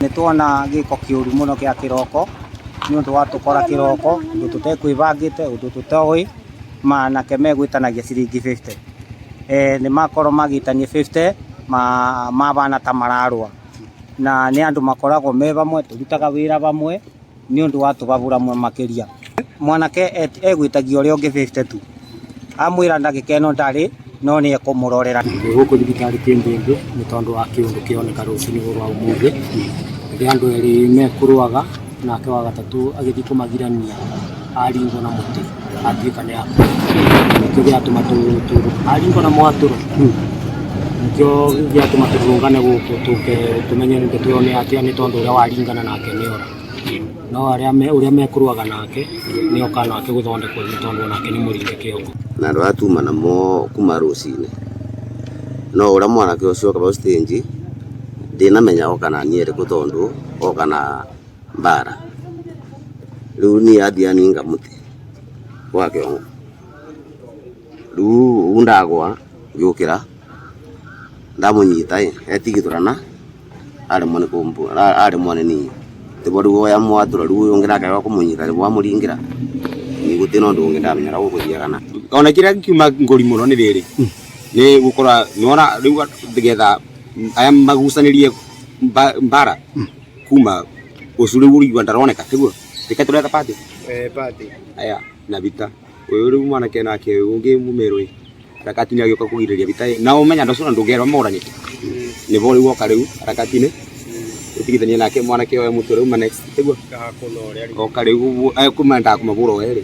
Nĩ tuona gĩko kĩũru mũno gĩa kĩroko nĩ ũndũ wa tũkora kĩroko ũndũ tũtekwĩbangĩte ũndũ tũtoĩ manake megwĩtanagia ciringi 50. Nĩ makorwo magĩtania 50 mabana ta mararũa na nĩ andũ makoragwo me bamwe tũrutaga wĩra bamwe nĩ ũndũ wa tũbabũra makĩria. Mwanake egwĩtagia ũrĩa ũngĩ 50 tu amwĩra ndagĩka ĩno ndarĩ no nĩ ekũmũrorera. Ndĩ gũkũ thibitarĩ Kĩmbĩmbĩ nĩ tondũ wa kĩũndũ kĩoneka rũcinĩ rũrũ rwa ũmũthĩ, rĩrĩa andũ erĩ mekũrũaga nake wa gatatũ agĩthiĩ kũmagirania aringwo na mũtĩ atuĩka nĩ akua. Nĩkĩo gĩatũma aringwo na mwatũro, nĩkĩo gĩatũma tũrũrũngane gũkũ tũke tũmenye ndeto ĩyo nĩ atĩa nĩ tondũ ũrĩa waringana nake nĩ ora. No arĩa ũrĩa mekũrũaga nake nĩ oka nake gũthondekwo nĩ tondũ onake nĩ mũringe kĩongo. Na andũ aya tuma namo kuma rũcinĩ no ũrĩa mwanake ũcio oka vau stage ndinamenya oka na niĩ ĩrĩkũ tondũ oka na mbara. Rĩu niĩ athiĩ aninga mũtĩ wa kĩongo. Rĩu ũguo ndagwa ngĩũkĩra ndamũnyita ĩ etigithũrana aremwo nĩ aremwo nĩ niĩ. Nĩguo rĩu oya mwatũra rĩu ũyũ ũngĩ nake aroka kũmũnyita nĩguo amũringĩra niĩ gũtirĩ na ũndũ ũngĩ ndamenya ũrĩa gũgũthiaga na. Ona kĩrĩa gĩkiuma ngũri mũno nĩ rĩrĩ nĩ gũkora nĩwona rĩu nĩgetha aya magucanĩrie mbara kuma ũcu rĩu ũraigua ndaroneka tiguo? Reke tũreta party? Party. Aya na Vita ũyũ rĩu mwanake nake ũyũ ũngĩ mũmerũ ĩ harakati nĩ agĩũka kũgirĩrĩria Vita ĩ na ũmenya andũ acio ona ndũngĩerwo moranie nĩbo rĩu oka rĩu harakati nĩ ũtigithanie nake mwanake oe mũtwe rĩu ma next tiguo? Oka rĩu ũguo kuma endaga kũmabũra o erĩ.